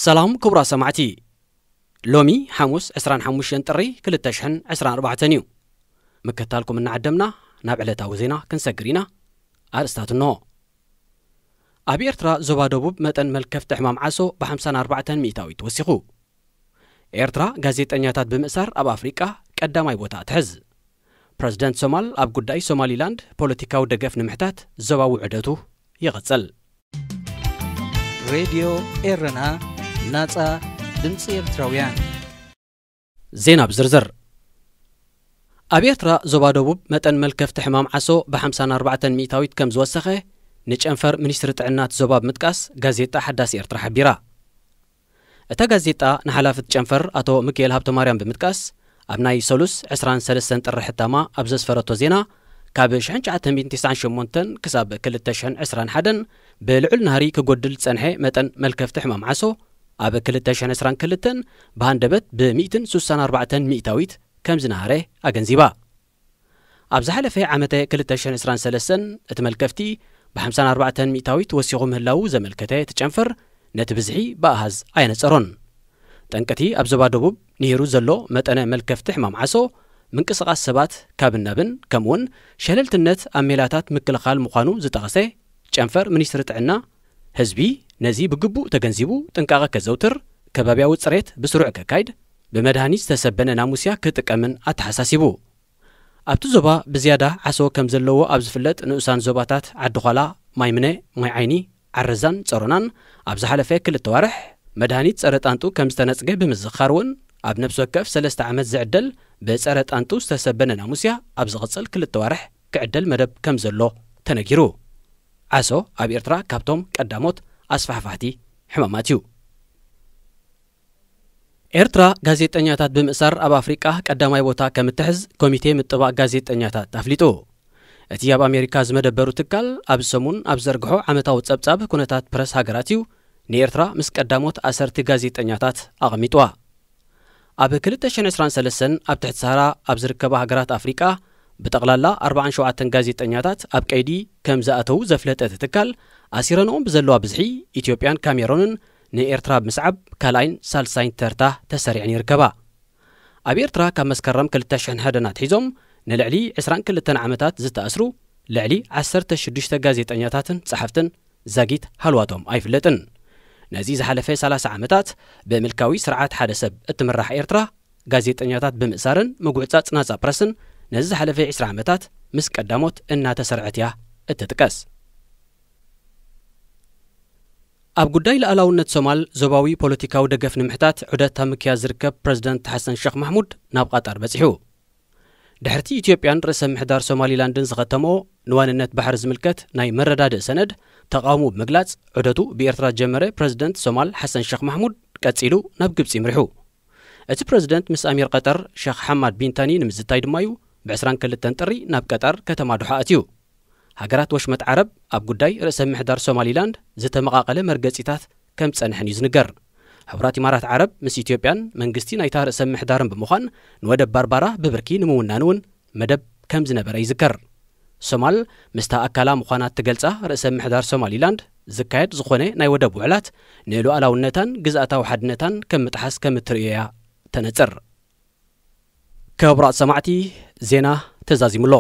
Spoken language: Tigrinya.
ሰላም ክቡራት ሰማዕቲ፣ ሎሚ ሓሙስ ዕስራን ሓሙሽተን ጥሪ ክልተ ሽሕን ዕስራን ኣርባዕተን እዩ። ምክታልኩም እናዓደምና ናብ ዕለታዊ ዜና ክንሰግር ኢና። ኣርእስታት እንሆ። ኣብ ኤርትራ ዞባ ደቡብ መጠን መልከፍቲ ሕማም ዓሶ ብ ሓምሳን ኣርባዕተን ሚእታዊት ወሲኹ። ኤርትራ ጋዜጠኛታት ብምእሳር ኣብ ኣፍሪቃ ቀዳማይ ቦታ ትሕዝ። ፕረዚደንት ሶማል ኣብ ጉዳይ ሶማሊላንድ ፖለቲካዊ ደገፍ ንምሕታት ዞባዊ ዑደቱ ይቕጽል። ሬድዮ ኤረና፣ ናጻ ድምጺ ኤርትራውያን። ዜና ብዝርዝር። ኣብ ኤርትራ ዞባ ደቡብ መጠን መልከፍቲ ሕማም ዓሶ ብ ሓምሳን ኣርባዕተን ሚእታዊት ከም ዝወሰኸ ንጨንፈር ሚኒስትሪ ጥዕና እቲ ዞባ ብምጥቃስ ጋዜጣ ሓዳስ ኤርትራ ሓቢራ። እታ ጋዜጣ ንሓላፊ እቲ ጨንፈር ኣቶ ሚካኤል ሃብተማርያም ብምጥቃስ፣ ኣብ ናይ ሰሉስ ዕስራን ሰለስተን ጥሪ ሕታማ ኣብ ዘስፈረቶ ዜና፣ ካብ ሽሕን ትሽዓተ ሚእትን ተስዓን ሸሞንተን ክሳብ ክልተ ሽሕን ዕስራን ሓደን ብልዑል ናህሪ ክጎድል ዝጸንሐ መጠን መልከፍቲ ሕማም ዓሶ፣ ኣብ ክልተ ሽሕን ዕስራን ክልተን ብሃንደበት ብ ሚእትን ሱሳን ኣርባዕተን ሚእታዊት ከም ዝነሃረ ኣገንዚባ። ኣብ ዝሓለፈ ዓመተ ክልተ ሽሕን ዕስራን ሰለስተን እቲ መልከፍቲ ብ ሓምሳን ኣርባዕተን ሚእታዊት ወሲኹ ምህላዉ ዘመልከተ እቲ ጨንፈር፣ ነቲ ብዝሒ ብኣሃዝ ኣየነጸሮን። ጠንቅቲ ኣብ ዞባ ደቡብ ንሂሩ ዘሎ መጠነ መልከፍቲ ሕማም ዓሶ፣ ምንቅስቓስ ሰባት ካብን ናብን፣ ከምኡውን ሸለልትነት ኣብ ሜላታት ምክልኻል ምዃኑ ዝጠቐሰ ጨንፈር ሚኒስትሪ ጥዕና፣ ህዝቢ ነዚ ብግቡእ ተገንዚቡ ጥንቃቐ ከዘውትር፣ ከባብያዊ ጽሬት ብስሩዕ ከካይድ፣ ብመድሃኒት ዝተሰበነ ናሙስያ ክጥቀምን ኣተሓሳሲቡ። ኣብቲ ዞባ ብዝያዳ ዓሶ ከም ዘለዎ ኣብ ዝፍለጥ ንኡሳን ዞባታት ዓዲ ዃላ፣ ማይምነ፣ ማይ ዓይኒ፣ ዓረዛን ጸሮናን ኣብ ዝሓለፈ ክልተ ዋርሕ መድሃኒት ጸረ ጣንጡ ከም ዝተነጽገ ብምዝኻር እውን፣ ኣብ ነፍሲ ወከፍ ሰለስተ ዓመት ዝዕደል ብጸረ ጣንጡ ዝተሰበነ ናሙስያ ኣብ ዝቕጽል ክልተ ዋርሕ ክዕደል መደብ ከም ዘሎ ተነጊሩ። ዓሶ ኣብ ኤርትራ ካብቶም ቀዳሞት ኣስፋሕፋሕቲ ሕማማት እዩ። ኤርትራ ጋዜጠኛታት ብምእሳር ኣብ ኣፍሪቃ ቀዳማይ ቦታ ከም እትሕዝ ኮሚቴ ምጥባቕ ጋዜጠኛታት ኣፍሊጡ። እቲ ኣብ ኣሜሪካ ዝመደበሩ ትካል ኣብዚ ሰሙን ኣብ ዘርግሖ ዓመታዊ ጸብጻብ ኩነታት ፕረስ ሃገራት እዩ ንኤርትራ ምስ ቀዳሞት ኣሰርቲ ጋዜጠኛታት ኣቐሚጥዋ። ኣብ ክልተ ሽሕን ዕስራን ሰለስተን ኣብ ትሕቲ ሰሃራ ኣብ ዝርከባ ሃገራት ኣፍሪቃ ብጠቕላላ ኣርባዓን ሸውዓተን ጋዜጠኛታት ኣብ ቀይዲ ከም ዝኣተዉ ዘፍለጠ እቲ ትካል፣ ኣሲረንኦም ብዘለዋ ብዝሒ ኢትዮጵያን ካሜሮንን ንኤርትራ ብምስዓብ ካልኣይን ሳልሳይን ተርታ ተሰሪዐን ይርከባ። ኣብ ኤርትራ ካብ መስከረም ክልተ ሽሕን ሓደን ኣትሒዞም ንልዕሊ ዕስራን ክልተን ዓመታት ዝተኣስሩ ልዕሊ ዓሰርተ ሽዱሽተ ጋዜጠኛታትን ጸሓፍትን ዛጊት ሃልዋቶም ኣይፍለጥን። ነዚ ዝሓለፈ ሰላሳ ዓመታት ብምልካዊ ስርዓት ሓደ ሰብ እትምራሕ ኤርትራ፣ ጋዜጠኛታት ብምእሳርን ምጉዕጻጽ ናጻ ፕረስን ነዚ ዝሓለፈ ዕስራ ዓመታት ምስ ቀዳሞት እናተሰርዐት እያ እትጥቀስ። ኣብ ጉዳይ ልኣላውነት ሶማል ዞባዊ ፖለቲካዊ ደገፍ ንምሕታት ዑደት ኣብ ምክያድ ዝርከብ ፕረዚደንት ሓሰን ሸኽ ማሕሙድ ናብ ቐጠር በጺሑ። ድሕርቲ ኢትዮጵያን ርእሰ ምሕዳር ሶማሊላንድን ዝኸተምኦ ንዋንነት ባሕሪ ዝምልከት ናይ መረዳድእ ሰነድ ተቓውሞ ብምግላጽ ዑደቱ ብኤርትራ ዝጀመረ ፕረዚደንት ሶማል ሓሰን ሸኽ ማሕሙድ ቀጺሉ ናብ ግብጺ ይምሪሑ። እቲ ፕረዚደንት ምስ ኣሚር ቐጠር ሸኽ ሓማድ ቢን ታኒ ንምዝታይ ድማ እዩ ብ ዕስራን ክልተን ጥሪ ናብ ቀጠር ከተማ ዶሓ ኣትዩ። ሃገራት ወሽመጥ ዓረብ ኣብ ጉዳይ ርእሰ ምሕዳር ሶማሊላንድ ዝተመቓቐለ መርገጺታት ከም ዝጸንሐን እዩ ዝንገር። ሕቡራት ኢማራት ዓረብ ምስ ኢትዮጵያን መንግስቲ ናይታ ርእሰ ምሕዳርን ብምዃን ንወደብ ባርባራ ብብርኪ ንምውናን እውን መደብ ከም ዝነበረ ይዝከር። ሶማል ምስታ ኣካላ ምዃና እትገልጻ ርእሰ ምሕዳር ሶማሊላንድ ዝካየድ ዝኾነ ናይ ወደብ ውዕላት ንሉኣላውነታን ግዝኣታዊ ሓድነታን ከም ምጥሓስ ከም እትርእዮ እያ ተነጽር። ክቡራት ሰማዕቲ፣ ዜና ተዛዚሙ ኣሎ።